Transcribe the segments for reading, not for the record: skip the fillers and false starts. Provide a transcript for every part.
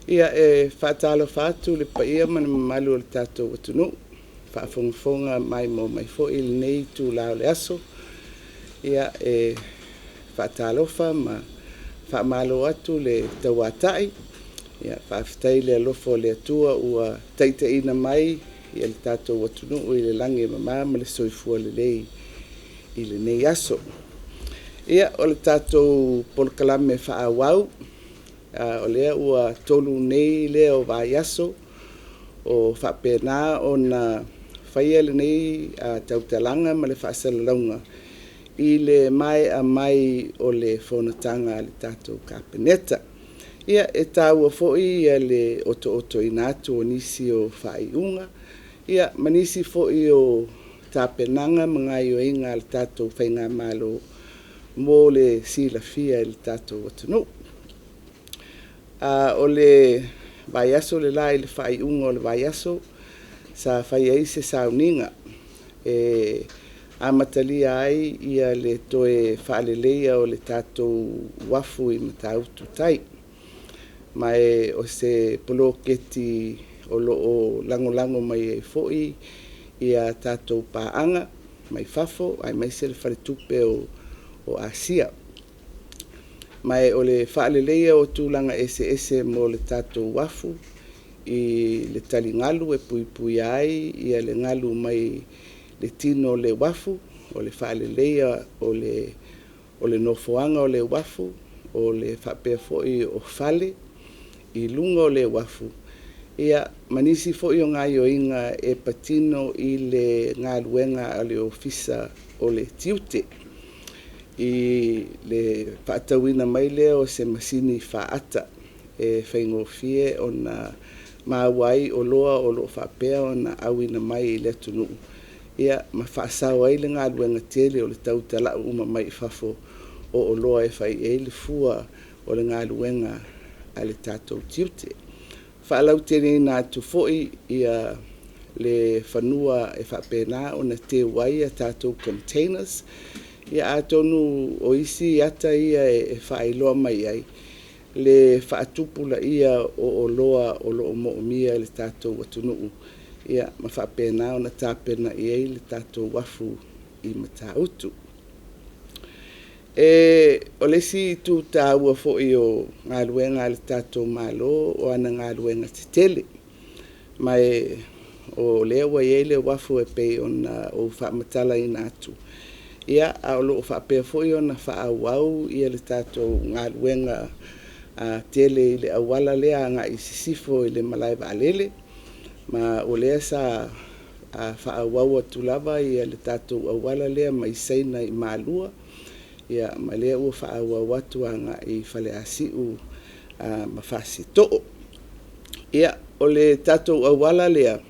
Ia, e faatalofa atu i le paia ma le mamalu o le tatou atunuu, faafogafoga maimoa mai foi i lenei itula o le aso. Ia, e faatalofa ma faamalo atu le tauatai. Faafetai i le alofa o le Atua ua taitaiina mai le tatou atunuu i le lagi e mama ma le soifua lelei i lenei aso. Ia, o le tatou polokalame faaauau, o lea ua tolu nei lea o vaiaso o faapena ona faia lenei tautalaga ma le faasalalauga i le maea mai o le fonotaga a le tatou Kapeneta. Ia, e taua foi le otootoina atu o nisi o faaiuga ma nisi foi o tapenaga ma gaoioiga a le tatou faigamalo mo le silafia e le tatou atunuu. O le vaiaso le la i le faaiuga o le vaiaso sa fai ai se sauniga e amatalia ai le toe faaleleia o le tatou uafu i Matautu-tai. Ma o se poloketi o lo o lagolago mai ai foi tatou paaga mai fafo aemaise le Faletupe o Asia. Ma o le faaleleia o tulaga eseese mo le tatou uafu i le taligalu e puipuia ai le galu mai le tino o le uafu, o le faaleleia o le nofoaga o le uafu, o le faapea foi o fale i luga o le uafu, ma nisi foi o gaoioiga e patino i le galuega a le Ofisa o le Tiute, i le faatauina mai lea o se masini faata e faigofie ona maua ai oloa o lo o faapea ona auina mai i le atunuu, ma faasao ai le galuega tele o le tau talau uma mai fafo o oloa e fai i ai le fua o le galuega a le tatou tiute. E faalauteleina atu foi le fanua e faapena ona teu ai a tatou containers. Ia atonu o isi ata ia e faailoa mai ai le faatupulaia o oloa o lo o moomia e le tatou atunuu ma faapena ona tapena i ai le tatou uafu i Matautu. O le isi itu taua foi o galuega a le tatou Malo o ana galuega tetele, ma o lea ua i ai le uafu e pei ona ou faamatalaina atu, a o lo o faapea foi ona faaauau le tatou galuega tele i le auala lea agai i sisifo i le malae vaalele, ma o lea sa faaauau atu lava le tatou auala lea mai Saina i Malua, ma o lea ua faaauau atu agai i Faleasiu ma Fasitoo. Ia, o le tatou auala lea,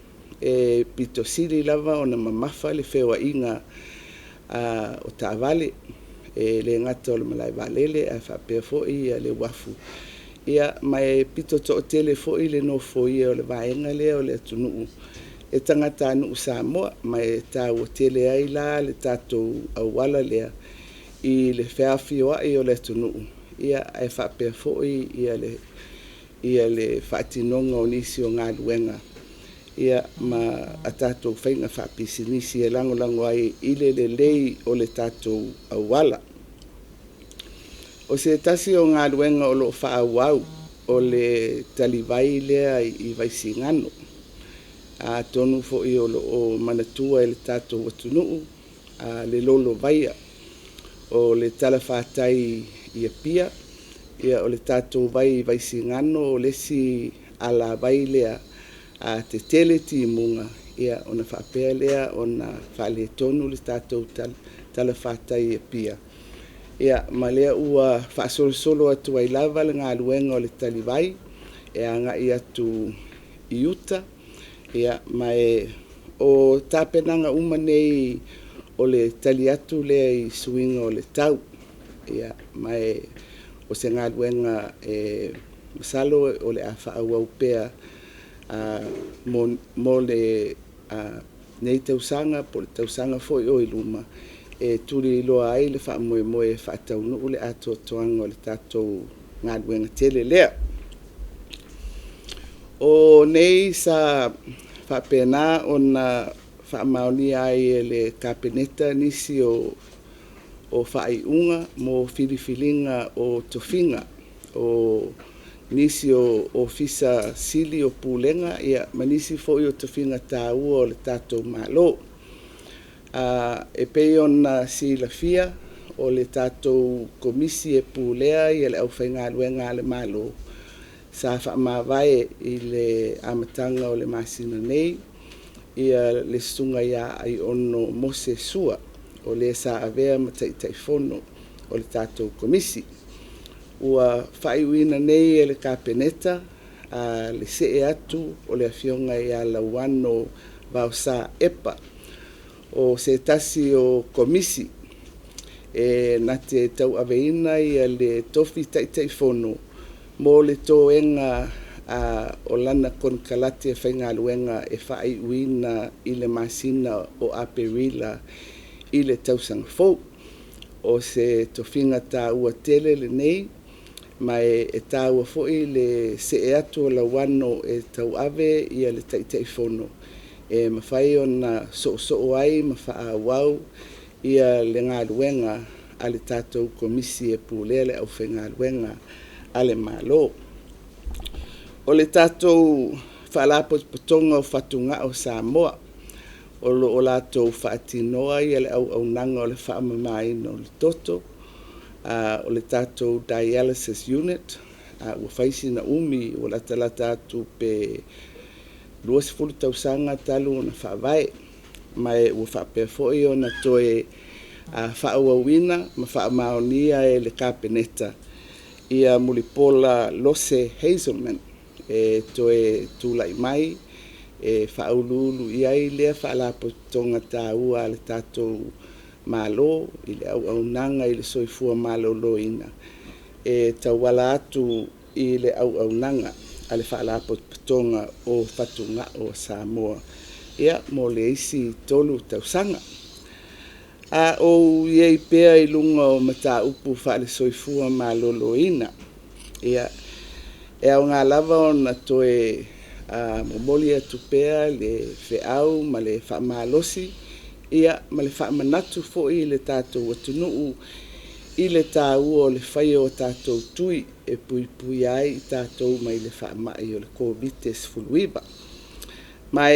e pito sili lava ona mamafa le feoaiga o taavale, e le gata o le malae vaalele ae faapea foi le uafu, ma e pito toatele foi le nofoia o le vaega lea o le atunuu e tagatanuu Samoa, ma e taua tele ai la le tatou auala lea i le feafioai o le atunuu ae faapea foi le faatinoga o nisi o galuega ma a tatou faiga faapisinisi e lagolago ai i le lelei o le tatou auala. O se tasi o galuega o lo o faaauau, o le talivai lea i Vaisigano. Atonu foi o lo o manatua e le tatou atunuu le lolovaia o le talafatai i Apia. O le tatou vai i Vaisigano o le isi alavai lea a tetele timuga, ona faapea lea ona faaletonu le tatou talafatai i Apia, ma o lea ua faasolosolo atu ai lava le galuega o le talivai e agai atu i uta. Ma o tapenaga uma nei o le tali atu lea i suiga o le tau. Ma o se galuega e masalo o le a faaauau pea mo lenei tausaga po o le tausaga foi o i luma e tuliloa ai le faamoemoe e faataunuu le atoatoaga o le tatou galuega tele lea. O nei sa faapena ona faamaonia ai e le Kapeneta nisi o faaiuga mo filifiliga o tofiga o nisi o Ofisa Sili o Pulega ma nisi foi o tofiga taua o le tatou Malo. E pei ona silafia, o le tatou Komisi e Pulea le Aufaigaluega a le Malo sa faamavae i le amataga o le masina nei le Susuga ia Aiono Mose Sua, o le sa avea ma Taitaifono o le tatou Komisi. Ua faaiuina nei e le Kapeneta le see atu o le Afioga ia Lauano Vaosa Epa, o se tasi o Komisi e na te tauaveina le tofi Taitaifono mo le toega o lana konekarate faigaluega e faaiuina i le masina o Aperila i le tausaga fou. O se tofiga taua tele lenei, ma e taua foi le see atu o Lauano e tauave le Taitaifono e mafai ona soosoo ai ma faaauau le galuega a le tatou Komisi e Pulea le Aufaigaluega a le Malo. O le tatou Faalapotopotoga o Fatugao o Samoa, o lo o latou faatinoa le auaunaga o le faamamaina o le toto, o le tatou Dialysis Unit, ua fai sina umi ua latalata atu pe 20 tausaga talu ona faavae, ma ua faapea foi ona toe faaauauina ma faamaonia e le Kapeneta Mulipola Lose Hazelman e toe tulai mai e faauluulu i ai lea Faalapotopotoga taua a le tatou Malo i le auaunaga i le soifua maloloina e tauala atu i le auaunaga a le Faalapotopotoga o Fatugao a Samoa mo le isi 3 tausaga. A ou i ai pea i luga o mataupu faale-Soifua Maloloina, e aoga lava ona toe momoli atu pea le feau ma le faamalosi ma le faamanatu foi i le tatou atunuu i le taua o le faia o tatou tui e puipuia ai i tatou mai le faamai o le Koviti-19. Ma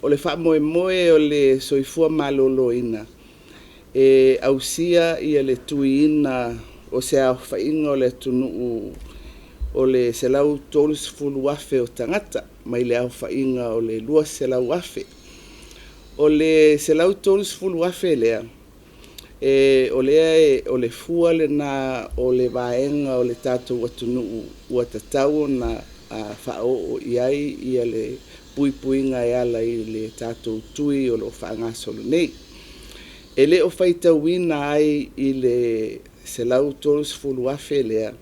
o le faamoemoe o le Soifua Maloloina, e ausia le tuiina o se aofaiga o le atunuu o le 130,000 o tagata mai le aofaiga o le 200,000. O le 130,000 lea, o le fua lena o le vaega o le tatou atunuu ua tatau ona faaoo i ai le puipuiga e ala i le tatou tui o lo o faagasolo nei. E le o faitauina ai i le 130,000 lea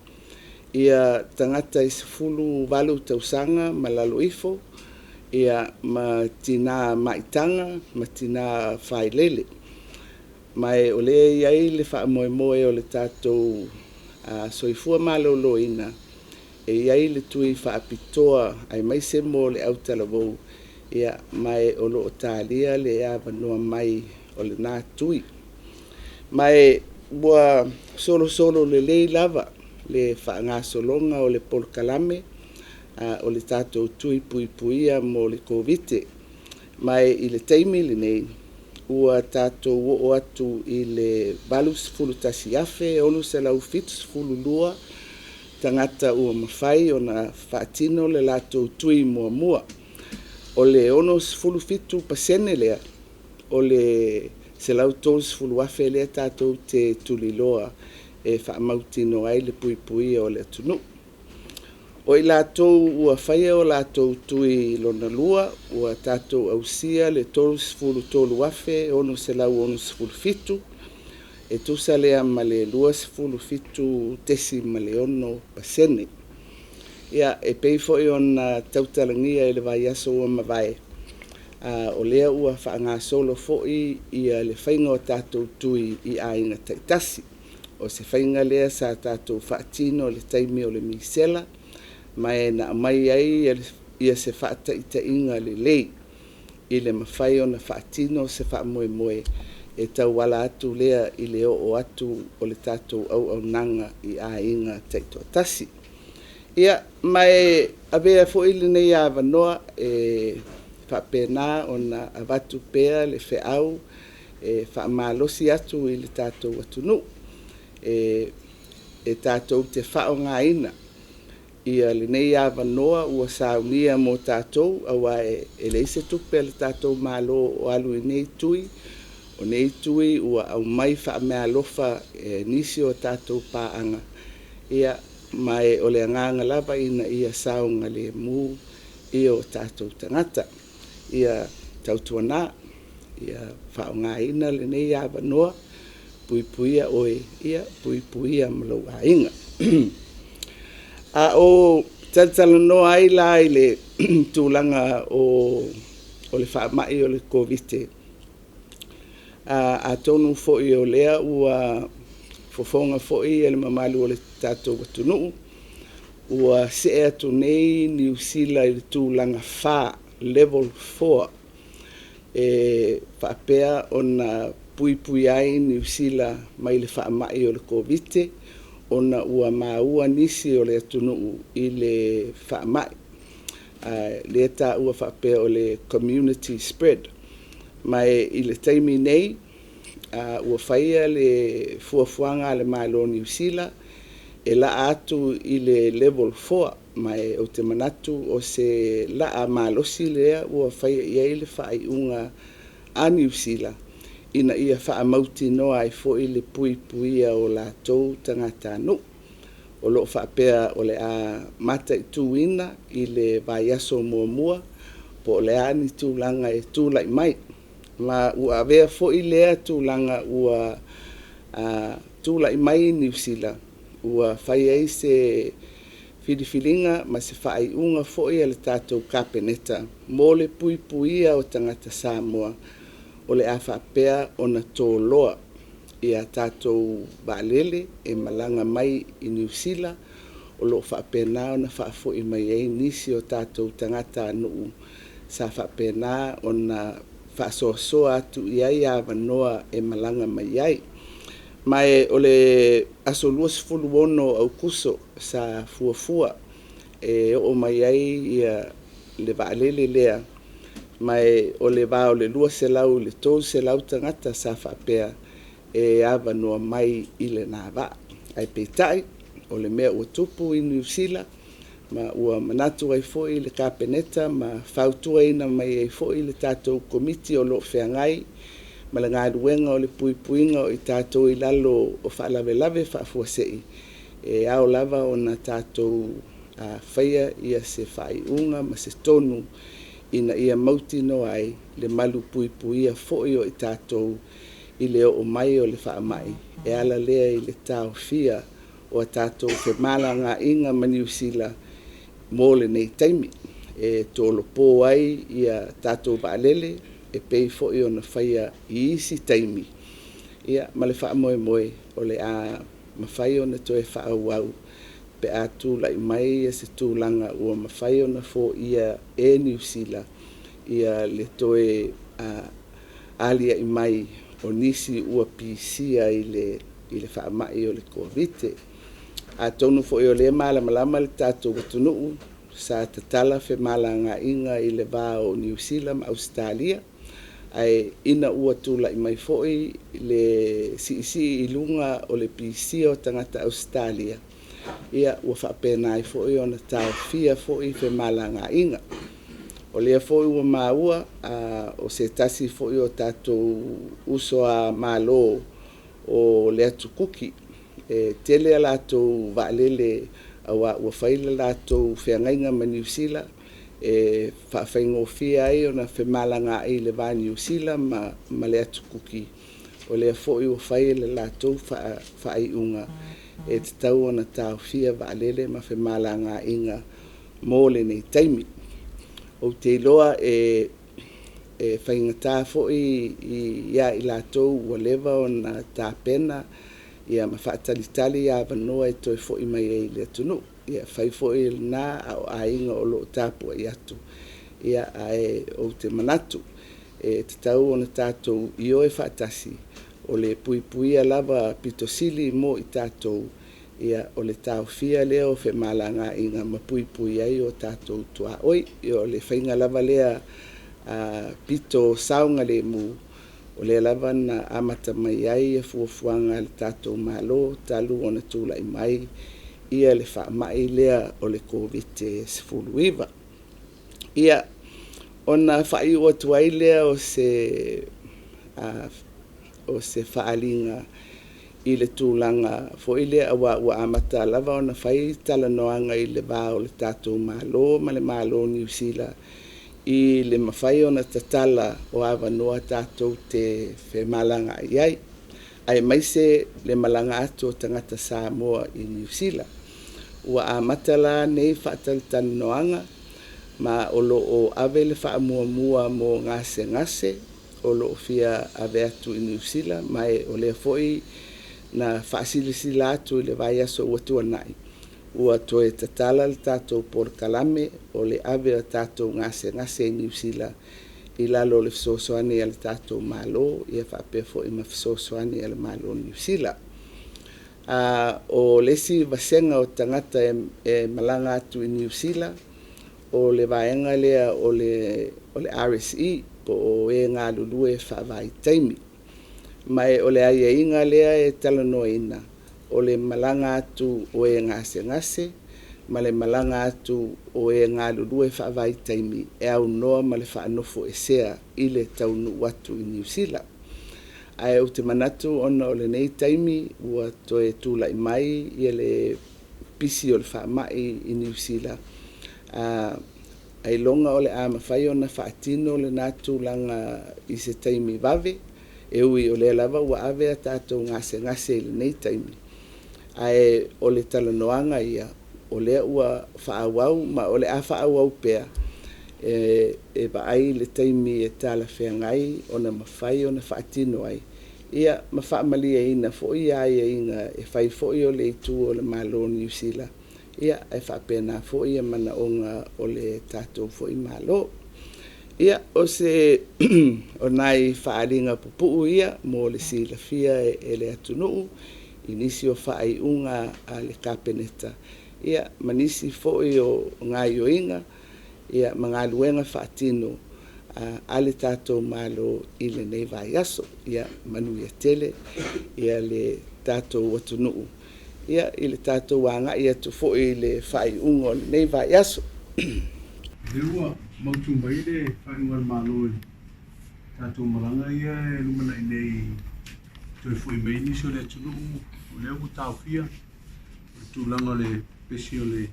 tagata e 18 tausaga ma lalo ifo ma tina maitaga ma tina failele. Ma o lea e i ai le faamoemoe o le tatou Soifua Maloloina, e i ai le tui faapitoa aemaise mo le autalavou, ma o lo o talia le avanoa mai o lena tui. Ma ua solosolo lelei lava le faagasologa o le polokalame o le tatou tui puipuia mo le Koviti-19. Ma i le taimi lenei, ua tatou oo atu i le 81,672 tagata ua mafai ona faatino le latou tui muamua. O le 67% lea o le 130,000 lea tatou te tuliloa e faamautinoa ai le puipuia o le atunuu. O i latou ua faia o latou tui lona lua, ua tatou ausia le 33,667, e tusa lea ma le 27.6%. E pei foi ona tautalagia i le vaiaso ua mavae, o lea ua faagasolo foi le faiga o tatou tui i aiga taitasi. O se faiga lea sa tatou faatino i le taimi o le misela, ma na aumai ai se faataitaiga lelei i le mafai ona faatino se faamoemoe e tauala atu lea i le oo atu o le tatou auaunaga i aiga taitoatasi. Ia, ma e avea foi lenei avanoa e faapena ona avatu pea le feau e faamalosi atu i le tatou atunuu e tatou te faaaogaina lenei avanoa ua saunia mo tatou, aua e leai se tupe a le tatou Malo o alu i nei tui. O nei tui ua aumai faameaalofa e nisi o tatou paaga, ma o le agaga lava ina ia saogalemu o tatou tagata. Ia tautuana, ia faaaogaina lenei avanoa, puipuia oe, puipuia ma lou aiga. A ou talatalanoa ai la i le tulaga o le faamai o le Koviti-19, atonu foi o lea ua fofoga foi le mamalu o le tatou atunuu, ua see atu nei Niu Sila i le tulaga 4, level 4, e faapea ona puipuia ai Niu Sila mai le faamai o le Koviti-19 ona ua maua nisi o le atunuu i le faamai, lea e taua faapea o le community spread. Ma i le taimi nei, ua faia le fuafuaga a le Malo o Niu Sila e laa atu i le level 4, ma ou te manatu o se laa malosi lea ua faia i ai le faaiuga a Niu Sila ina ia faamautinoa ai foi le puipuia o latou tagatanuu. O lo o faapea o le a mataituina i le vaiaso muamua po o le a ni tulaga e tulai mai, ma ua avea foi lea tulaga ua tulai mai Niu Sila ua fai ai se filifiliga ma se faaiuga foi a le tatou Kapeneta mo le puipuia o tagata Samoa, o le a faapea ona toloa tatou vaalele e malaga mai i Niu Sila, o lo o faapena ona faafoi mai ai nisi o tatou tagatanuu sa faapena ona faasoasoa atu i ai avanoa e malaga mai ai. Ma o le aso 26 o Aokuso sa fuafua e oo mai ai le vaalele lea, ma o le va o le 200 i le 300 tagata sa faapea e avanoa mai i lena vaa. Ae peitai, o le mea ua tupu i Niu Sila, ma ua manatu ai foi le Kapeneta ma fautuaina mai ai foi le tatou Komiti o lo o feagai ma le galuega o le puipuiga o i tatou i lalo o faalavelave faafuasei, e ao lava ona tatou faia se faaiuga ma se tonu ina ia mautinoa ai le malupuipuia foi o i tatou i le oo mai o le faamai, e ala lea i le taofia o a tatou femalagaaiga ma Niu Sila mo lenei taimi, e tolopo ai tatou vaalele e pei foi ona faia i isi taimi, ma le faamoemoe o le a mafai ona toe faaauau pe a tulai mai se tulaga ua mafai ona foia e Niu Sila le toe aliae mai o nisi ua pisia i le faamai o le Koviti-19. Atonu foi o lea e malamalama le tatou atunuu sa tatala femalagaaiga i le va o Niu Sila ma Ausetalia, ae ina ua tulai mai foi le siisii i luga o le pisia o tagata Ausetalia, ua faapena ai foi ona taofia foi femalagaaiga. O lea foi ua maua o se tasi foi o tatou uso a Malo o le Atu Kuki, e tele a latou vaalele aua ua fai le latou feagaiga ma Niu Sila e faafaigofie ai ona femalagaai i le va o Niu Sila ma le Atu Kuki, o lea foi ua fai le latou faaiuga e tatau ona taofia vaalele ma femalagaaiga mo lenei taimi. Ou te iloa e faigata foi ia i latou ua leva ona tapena ma faatalitali avanoa e toe foi mai ai i le atunuu. Ia, fai foi lena a o aiga o lo o tapuai atu. Ia, ae ou te manatu e tatau ona tatou ioe faatasi o le puipuia lava pito sili mo i tatou, ia, o le taofia lea o femalagaaiga ma puipui ai o tatou tuaoi. Ia, o le faiga lava lea pito saogalemu o lea lava na amata mai ai fuafuaga a le tatou Malo talu ona tulai mai le faamai lea o le Koviti-19. Ia, ona faaiu atu ai lea o se faaaliga i le tulaga foi lea aua ua amata lava ona fai talanoaga i le va o le tatou Malo ma le Malo o Niu Sila i le mafai ona tatala o avanoa tatou te femalagaai ai, aemaise le malaga atu o tagata Samoa i Niu Sila. Ua amata la nei faatalatalanoaga ma o lo o ave le faamuamua mo gasegase o lo o fia ave atu i Niu Sila, ma o lea foi na faasilasila atu i le vaiaso ua tuanai, ua toe tatala le tatou polokalame o le ave o tatou gasegase i Niu Sila i lalo o le fesoasoani a le tatou Malo faapea foi ma fesoasoani a le Malo o Niu Sila. O le isi vasega o tagata e malaga atu i Niu Sila, o le vaega lea o le RSE po o e galulue faavaitaimi. Ma o le aiaiga lea e talanoaina, o le malaga atu o e gasegase ma le malaga atu o e galulue faavaitaimi e aunoa ma le faanofoesea i le taunuu atu i Niu Sila. Ae ou te manatu ona o lenei taimi ua toe tulai mai le pisi o le faamai i Niu Sila, ailoga o le a mafai ona faatino lena tulaga i se taimi vave, e ui o lea lava ua ave a tatou gasegase i lenei taimi, ae o le talanoaga ia o lea ua faaauau ma o le a faaauau pea e vaai le taimi e talafeagai ona mafai ona faatino ai, ma faamalieina foi aiaiga e fai foi o le itu o le Malo o Niu Sila, ae faapena foi manaoga o le tatou foi Malo. Ia, o nai faaaliga pupuu ia mo le silafia e le atunuu i nisi o faaiuga a le Kapeneta ma nisi foi o gaoioiga ma galuega faatino a le tatou Malo i lenei vaiaso. Ia manuia tele le tatou atunuu i le tatou agai atu foi i le faaiuga o lenei vaiaso. O lea ua mautu mai le faaiuga a le Malo i tatou malaga ia e lumanai nei toe foi mai nisi o le atunuu, o lea ua taofia o le tulaga o le pesi o le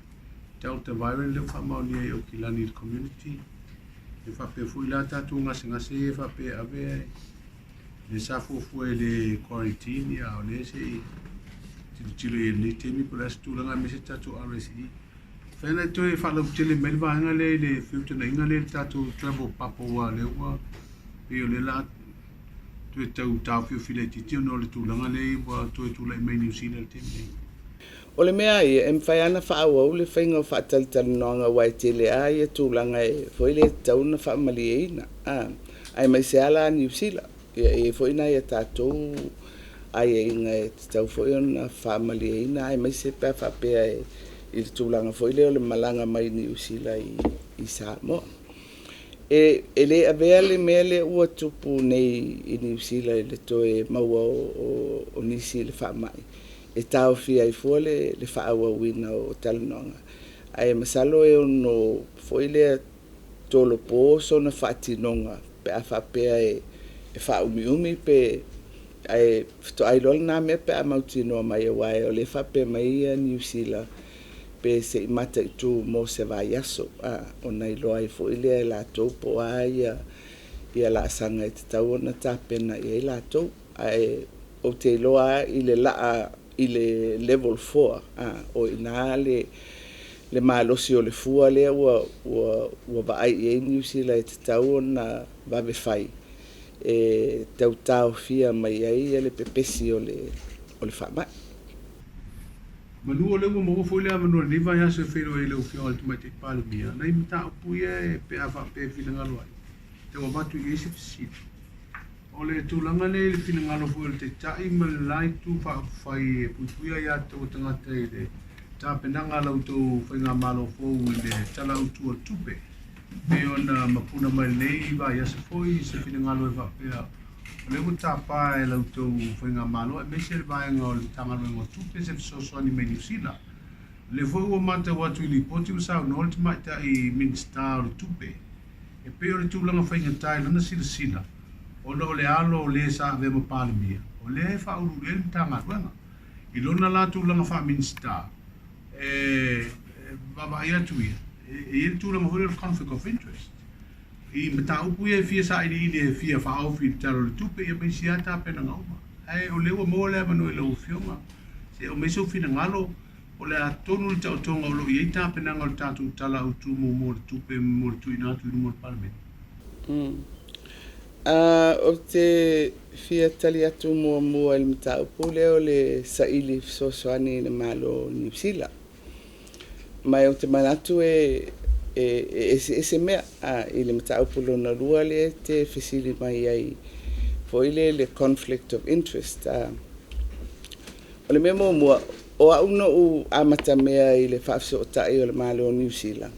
Delta variant lea ua faamaonia i Aukilani i le community. E faapea foi la tatou gasegase ia e faapea e ave lea sa fuafua i le quarantine, a o lea se i tilotilo i lenei taimi po o le a se tulaga aemaise tatou RSE. Fai na toe faalautele mai le vaega lea i le feutagaiga lea i le tatou travel bubble, aua o lea ua pei o lea la toe tau taofiofi laitiiti ona o le tulaga lea ua toe tulai mai Niu Sila i le taimi nei. O le mea ia, e mafai lava ona faaauau le faiga o faatalatalanoaga aua e tele lava ia tulaga e foi lea e tatau ona faamalieina, aemaise lava la Niu Sila. Ia, e i ai foi nai a tatou aiaiga e tatau foi ona faamalieina, aemaise pe a faapea i le tulaga foi lea o le malaga mai Niu Sila i Samoa. E le avea le mea lea ua tupu nei i Niu Sila i le toe maua o nisi i le faamai e taofia ai fua le faaauauina o talanoaga. Ae masalo e ono foi lea tolopo sona faatinoga pe a faapea e faaumiumi pe ae faatoa iloa lena mea pe a mautinoa mai, aua o lea e faapea mai Niu Sila pe se i mataitu mo se vaiaso, ona iloa ai foi lea e latou po o a ia laasaga e tatau ona tapena i ai latou. Ae ou te iloa lava i le laa i le level 4, o i ina le malosi o le fua lea ua vaai i ai Niu Sila e tatau ona vave fai e tau taofia mai ai le pepesi o le faamai. Manu o lea ua maua foi le avanoa i lenei vaiaso e feiloai ai i lau Afioga i le Tamaitai Palemia, nai mataupu ia pe a faapea e finagalo ai, tau avatu i ai se fesili. O le tulaga lea i le finagalo foi o le Taitai ma le la Itu Faaupufai e puipuia aiatatau a tagata i le tapenaga a la outou Faigamalo fou i le Tala Autu o le Tupe, pei ona mapuna mai lenei vaiaso foi se finagalo e faapea o lea ua tapa e la outou Faigamalo aemaise le vaega o le Matagaluega o Tupe se fesoasoani mai Niu Sila. O lea foi ua matau atu i lipoti ua saunoa le Tamaitai Minisita o le Tupe e pei o le tulaga faigata i lana silasila ona o le alo o le sa avea ma Palemia, o lea e faauluulu i ai le Matagaluega. I lona la tulaga faa-Minisita, e vaavaai atu ia, e i ai le tulaga foi lea o le conflict of interest. I mataupu ia e fia sailiili e fia faaofi i le Tala o le Tupe, ia ma isi lava tapenaga uma. Ae o lea ua maua le avanoa i lau Afioga, se i aumai sou finagalo, po o le a tonu le taotoga o lo o i ai tapenaga o le tatou Tala Autu muamua o le Tupe mo le tuuina atu i luma o le Palemene. Ou te fia tali atu muamua i le mataupu lea o le saili fesoasoani i le Malo o Niu Sila. Ma ou te manatu e eseese mea i le mataupu lona lua lea e te fesili mai ai foi lea i le conflict of interest. O le mea muamua, o au na ou amatamea i le faafesootai o le Malo o Niu Sila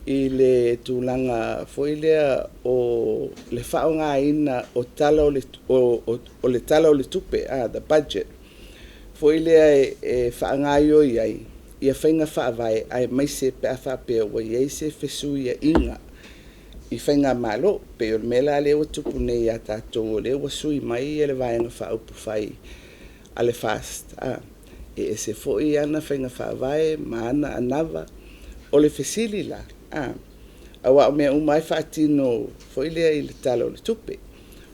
i le tulaga foi lea o le faaaogaina o tala o le Tala o le Tupe, the budget, foi lea e faagaoioi ai ia faiga faavae aemaise pe a faapea ua i ai se fesuiaiga i faigamalo. Pei o le mea la lea ua tupu nei ia tatou, o lea ua sui mai le Vaega Faaupufai a le FAST, e ese foi ana faiga faavae ma ana anava. O le fesili la, aua o mea uma lava e faatino foi lea i le Tala o le Tupe.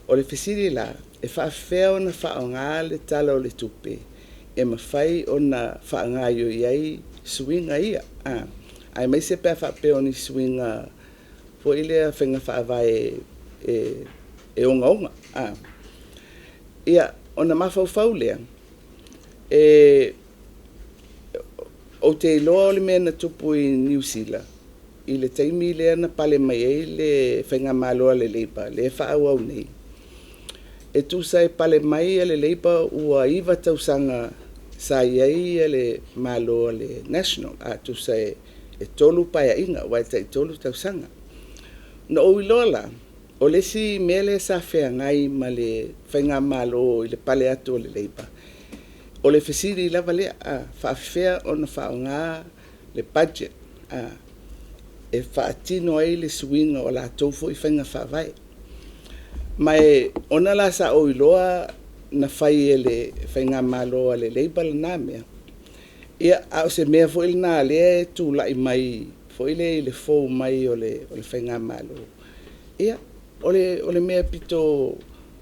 O le fesili la, e faapefea ona faaaoga le Tala o le Tupe e mafai ona faagaoioi ai suiga ia, aemaise pe a faapea o ni suiga foi lea faiga faavae e ogaoga. Ia, ona mafaufau lea, ou te iloa o le mea na tupu i Niu Sila i le taimi lea na pale mai ai le faigamalo a le Labour lea e faaauau nei, e tusa e pale mai le Labour ua 9 tausaga sa i ai le Malo a le National, a tusa e 3 paeaiga aua e tai-3 tausaga. Na ou iloa la, o le isi mea lea sa feagai ma le faigamalo i le pale atu o le Labour, o le fesili lava lea, a faapefea ona faaaoga le budget e faatino ai le suiga o latou foi faiga faavae. Ma ona la sa ou iloa na fai e le faigamalo a le Labour lena mea, ia, a o se mea foi lena lea e tulai mai foi lea i le fou mai o le faigamalo, ia, o le mea pito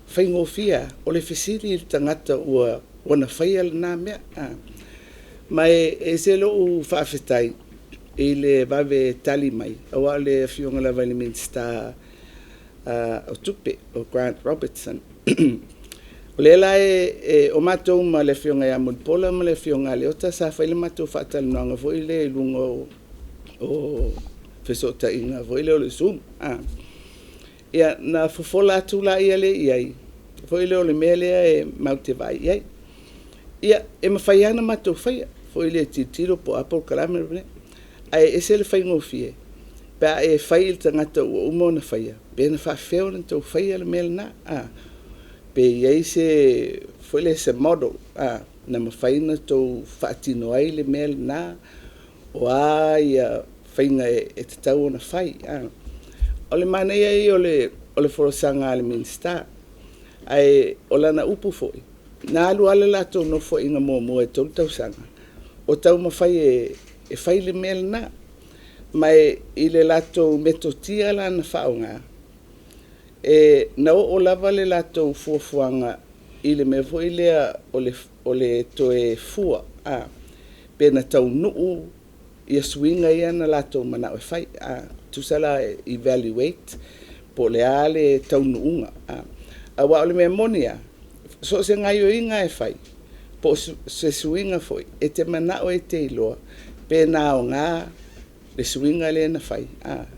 faigofie lava, o le fesili i le tagata ua na faia lena mea. Ma e ese lou faafetai i le vave tali mai, aua o le Afioga lava i le Minisita o Tupe, o Grant Robertson. O lea la o matou ma le Afioga ia Mulipola ma le Afioga ia Leota sa fai le matou faatalanoaga foi lea i luga o fesootaiga foi lea o le Zoom. Ia, na fofola atu la lea i ai, foi lea o le mea lea e matou te vaai i ai. Ia, e mafai lava ona matou faia, foi lea e tilotilo po o a polokalame, ae ese le faigofie pe a e fai i le tagata ua uma ona faia, pe na faapefea ona outou faia le mea lena, pe i ai se foi lea se model na mafai ona outou faatino ai le mea lena, o a faiga e tatau ona fai. O le manaia ia o le folasaga a le Minisita, ae o lana upu foi, na alu lava le latou nofoaiga muamua e 3 tausaga o taumafai e fai le mea lena. Ma i le latou metotia la na faaaoga, na oo lava le latou fuafuaga i le mea foi lea o le toe fua, pe na taunuu suiga ia na latou manao e fai. Tusa la e evaluate po o le a le taunuuga. Aua o le mea moni lava, so o se gaoioiga lava e fai, po Po o se suiga foi e te manao e te iloa pe na aoga le suiga lea na fai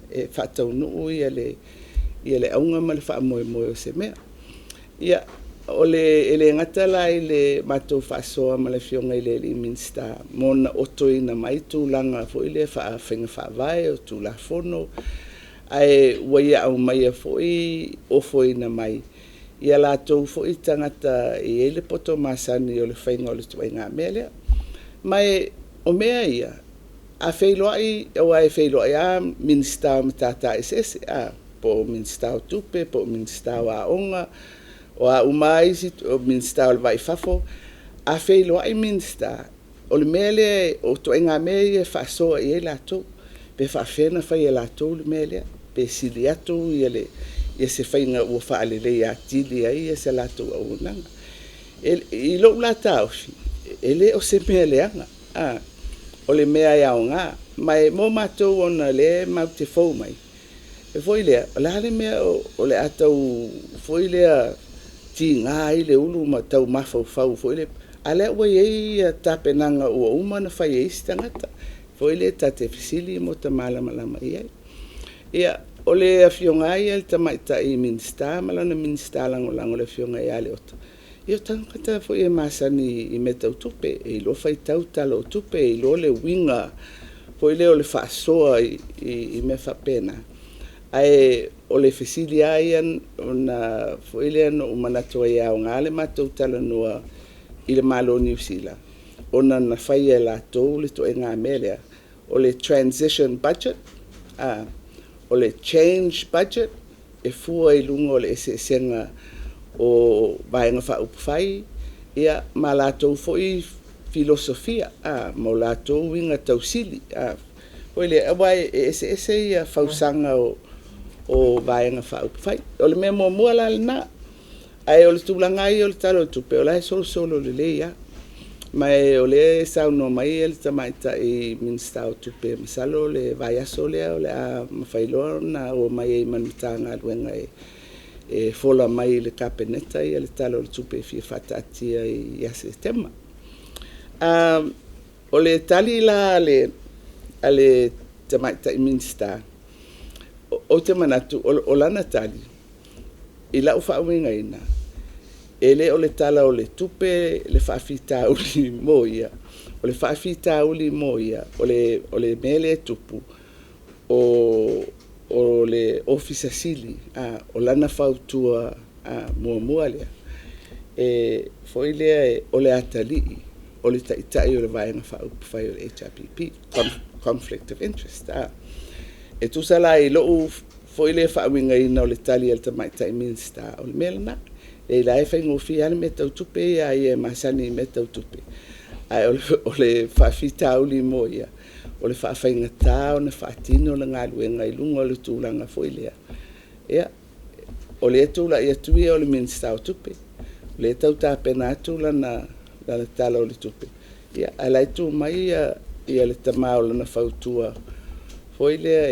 e faataunuu le auga ma le faamoemoe o se mea. Ia, e le gata la i le matou faasoa ma le Afioga i le Minisita mo le otoina mai tulaga foi lea faa-faiga faavae o Tulafono, ae ua ia aumaia foi ofoina mai ia latou foi tagata e i ai le poto masani o le faiga o le ituaiga mea lea. Ma o mea ia, a feiloai, aua e feiloai lava Minisita o Matata Eseese, po o Minisita o Tupe, po o Minisita o Aoga, o a uma lava isi, o Minisita o le Va i Fafo. A feiloai Minisita, o le mea lea, o ituaiga mea ia e faasoa i ai latou, pe faapefea ona fai e latou le mea lea, pe sili atu se faiga ua faaleleia atili ai se latou auaunaga. I lou la taofi, e le o se mea leaga, o le mea e aoga. Ma mo matou ona o lea matou te fou mai, e foi lea, o le a le mea o le a tau foi lea tiga ai le ulu ma tau mafaufau foi lea, a o lea ua i ai tapenaga ua uma ona fai e isi tagata, foi lea ta te fesili ma ota malamalama i ai. Ia, o le Afioga lava ia a le Tamaitai Minisita ma lana Minisita Lagolago le Afioga ia Leota, ia o tagata foi e masani i mea tau tupe, e iloa faitau tala o tupe, e iloa le uiga foi lea o le faasoa i mea faapena. Ae o le fesili lava ia foi lea na ou manatu ai e aoga le matou talanoa i le Malo o Niu Sila, ona na faia e latou le ituaiga mea lea, o le transition budget, o le change budget, e fua i luga o le eseesega o Vaega Faaupufai ma latou foi filosofia ma o latou uiga tausili. Foi lea, aua e eseese fausaga o Vaega Faaupufai. O le mea muamua la lena, ae o le tulaga lava ia o le Tala o le Tupe, o la e solosolo lelei lava. Ma o lea e saunoa mai le Tamaitai Minisita o Tupe, masalo o le vaiaso lea o le a mafai loa ona omai ai ma le Matagaluega e fola mai i le Kapeneta le Tala o le Tupe e fia faataatia ia Setema. O le tali la a le Tamaitai Minisita, ou te manatu o lana tali i lau faauigaina, e le o le Tala o le Tupe le faafitauli mo ia, o le faafitauli mo ia, o le mea lea e tupu, o le Ofisa Sili o Pulega, o lana fautua muamua lea, foi lea o le atalii o le Taitai o le Vaega Faaupufai o le HRPP, conflict of interest. E tusa la i lou foi lea faauigaina o le tali a le Tamaitai Minisita, o le mea lena. E la e faigofie lava le mea tau tupe ia a ia e masani i mea tau tupe, ae o le faafitauli mo ia, o le faafaigata ona faatino le galuega i luga o le tulaga foi lea, ia, o lea e tulai atu ia o le Minisita o Tupe, o lea e tau tapena atu lana Tala o le Tupe, a o la e tu mai le tama o lana fautua foi lea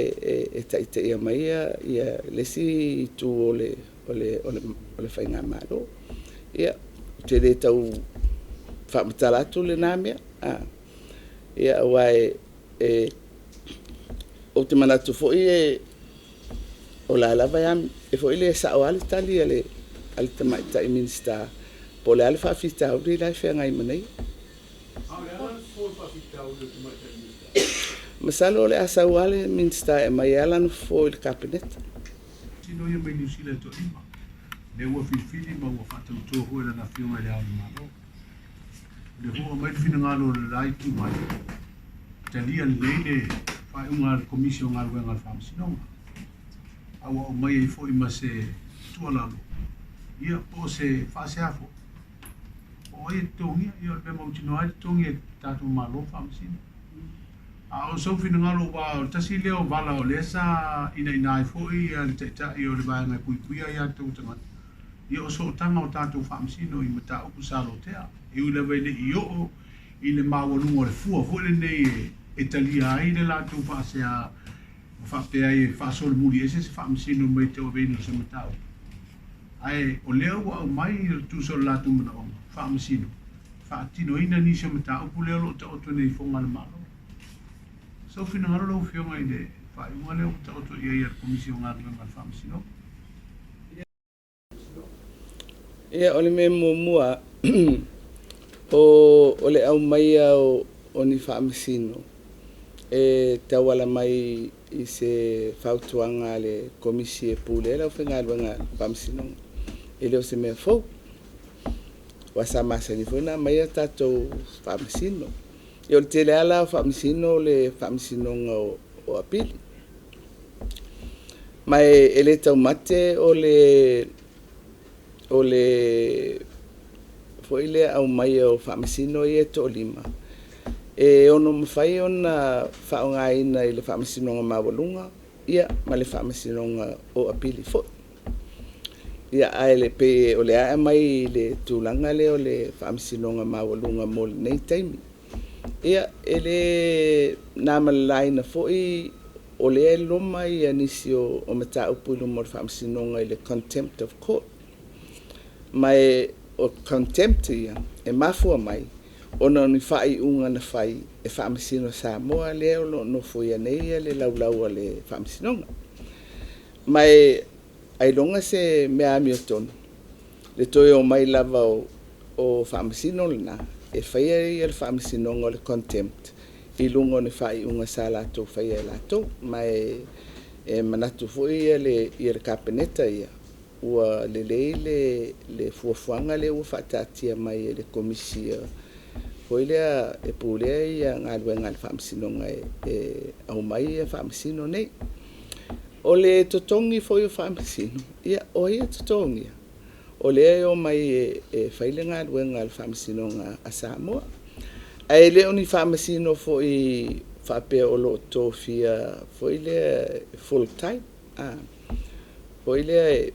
e taitaia mai le isi itu o le faigamalo. Ia, ou te le tau faamatala atu lena mea, aua ou te manatu foi o la e lava e sao lava le tali a le Tamaitai Minisita, po o le a le faafitauli la e feagai ma nei. A o le a la le fofo o le faafitauli o le Tamaitai Minisita? Masalo o le a sau lava le Minisita e aumai lava lana fofo i le Kapeneta. Tino ia mai Niu Sila e toalima, lea ua filifili ma ua faatauto foi e lana Afioga i Le Ao o le Malo. O lea foi ua aumai le finagalo o le la itu mai, talia lelei le faaiuga a le Komisi o Galuega a le Faamasinoga, a ua aumai ai foi ma se tuualalo, ia po o se faasea foi, po o ai e totogia, ia o le mea mautinoa ai e totogi e le tatou Malo Faamasino. A o sou finagalo, aua o le tasi lea o vala o lea sa inaina ai foi le Taitai o le Vaega e Puipuia Aia Tatau a Tagata, ia o sootaga o tatou faamasino i mataupu sa lotea, e ui lava e le i oo i le maualuga o le fua foi lenei e talia ai le latou faasea ma faapea ai e faasolomuli ese se faamasino mai le tauaveina o se mataupu. Ae o lea ua aumai le tusa o le latou manaoga, faamasino. faatinoina nisi o mataupu lea o lo o taoto nei i foga a le Malo. Sou finagalo lau Afioga i le faaiuga lea ua taoto i ai a le Komisi o Galuega a le Faamasinoga. Ia, o le mea muamua, o le aumaia o ni faamasino e tauala mai i se fautuaga a le Komisi e Pulea le Aufaigaluega a le Faamasinoga, e le o se mea fou. Aua sa masani foi ona aumai a tatou faamasino. Ia, o le tele lava la o faamasino o le faamasinoga o apili. Ma e le taumate o le foi lea aumaia o faamasino ia e toalima, e ono mafai ona faaaogaina i le Faamasinoga Maualuga ma le Faamasinoga o Apili foi. Ia, ae pei o lea e aumai i le tulaga lea o le Faamasinoga Maualuga mo lenei taimi. Ia, e le na ma le laina foi o lea e loma nisi o mataupu i luma o le Faamasinoga i le contempt of court. Ma o contempt ia e mafua mai ona o ni faaiuga na fai e Faamasino Samoa lea o lo o nofoia nei le laulau a le Faamasinoga. Ma e ailoga se mea amiotonu le toe omai lava o Faamasino na e faia le Faamasinoga o le contempt i luga o le faaiuga sa latou faia e latou. Ma e manatu foi le Kapeneta ia, ua lelei le fuafuaga lea ua faataatia mai e le Komisi foi lea e pulea galuega a le Faamasinoga e aumai Faamasino nei. O le totogi foi o Faamasino, ia o ai e totogia? O lea e omai e fai le galuega a le Faamasinoga a Samoa. Ae le o ni Faamasino foi faapea o lo o tofia foi lea full time, foi lea e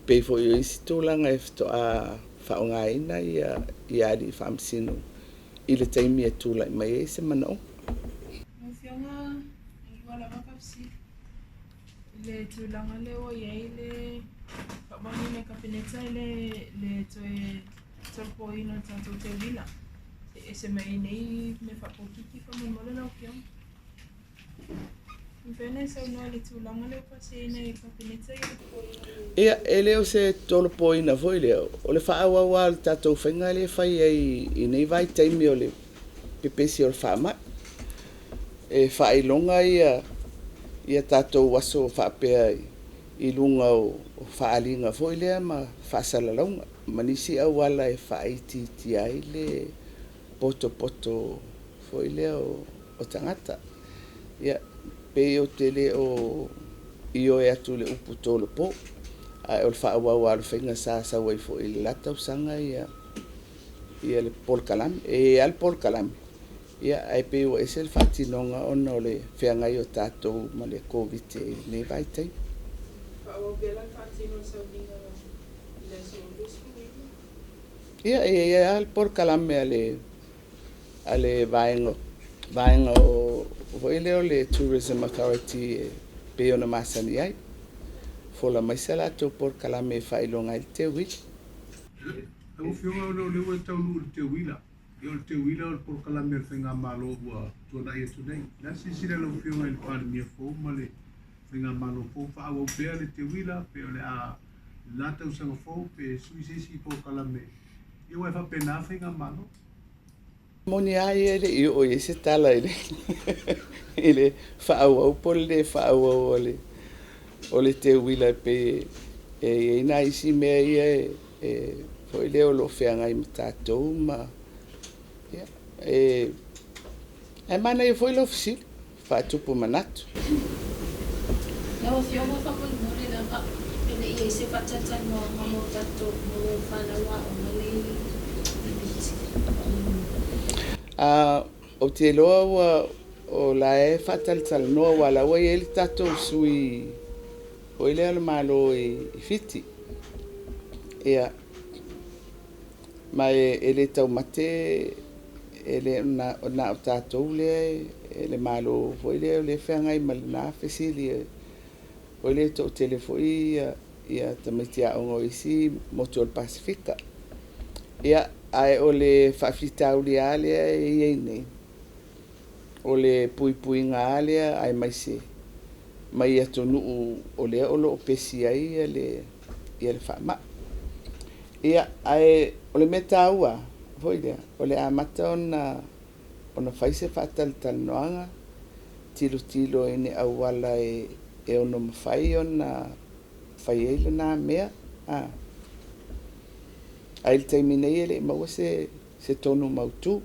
pei foi o isi tulaga e faatoa faaaogaina ia alii faamasino i le taimi e tulai mai ai se manaoga. Lau Afioga, e lua lava faafesili i le tulaga lea ua i ai le faamaoniga e le Kapeneta i le toe tolopoina o le tatou teuila. Se i ese mai ai nei mea faapolokiki faamolemole lau Afioga. E mafai ona e saunoa i le tulaga lea ua pasiaina e le Kapeneta ia le Ia, e le o se tolopoina foi lea, o le faaauau lava o le tatou faiga lea e fai ai i nei vaitaimi o le pepesi o le faamai. E faailoga ia tatou aso faapea i luga o faaaliga foi lea ma faasalalauga ma nisi auala e faaitiitia ai le potopoto foi lea o tagata. Ia, pei ou te le o ioe atu i le upu tolopo, ae o le faaauau lava o le faiga sa sau ai foi i le la tausaga ia le polokalame. E i ai lava le polokalame, ia ae pei ua ese le faatinoga ona o le feagai o tatou ma le Koviti i lenei vaitaimi. Faaauau pea la le faatino o le sauniga i le aso 29? Ia, e i ai lava le polokalame a le vaega o foi lea o le Tourism Authority e pei ona masani ai. Fola mai se latou polokalame e faailoga ai le teuila. Lau Afioga ona o lea ua e taunuu i le teuila, ia o le teuila o le polokalame a le Faigamalo ua tuanai atu nei. O le a silasila lau Afioga i le Palemia fou ma le Faigamalo fou faaauau pea le teuila pe o le a la tausaga fou pe sui se isi polokalame, ia aua e faapena Faigamalo. Moni lava ia e le i oo i ai se tala i le faaauau po o le le faaauau o le teuila e pei e i ai nai isi mea ia e foi lea o lo o feagai ma tatou ma ia, ae manaia foi lau fesili faatupu manatu. Lau Afioga faamolemole lava, e le i i ai se faatalatalanoaga mo tatou mo fanau aoga nei i Fiti faamolemole. Ou te iloa ua o la e faatalatalanoa aua o la ua i ai le tatou sui foi lea o le Malo i Fiti. Ia, ma e le taumate e le na o tatou lea e le Malo foi lea o lea e feagai ma lena fesili foi lea e toatele foi ia tamaiti aoga o isi motu o le Pasefika. Ia, ae o le faafitauli lava lea e i ai nei, o le puipuiga lava lea aemaise mai atunuu o lea o lo o pesi ai le faamai. Ia, ae o le mea taua foi lea, o le amata ona fai se faatalatalanoaga, tilotilo i ni auala e ono mafai ona fai ai lena mea. Ae i le taimi nei e le i maua se tonu mautu.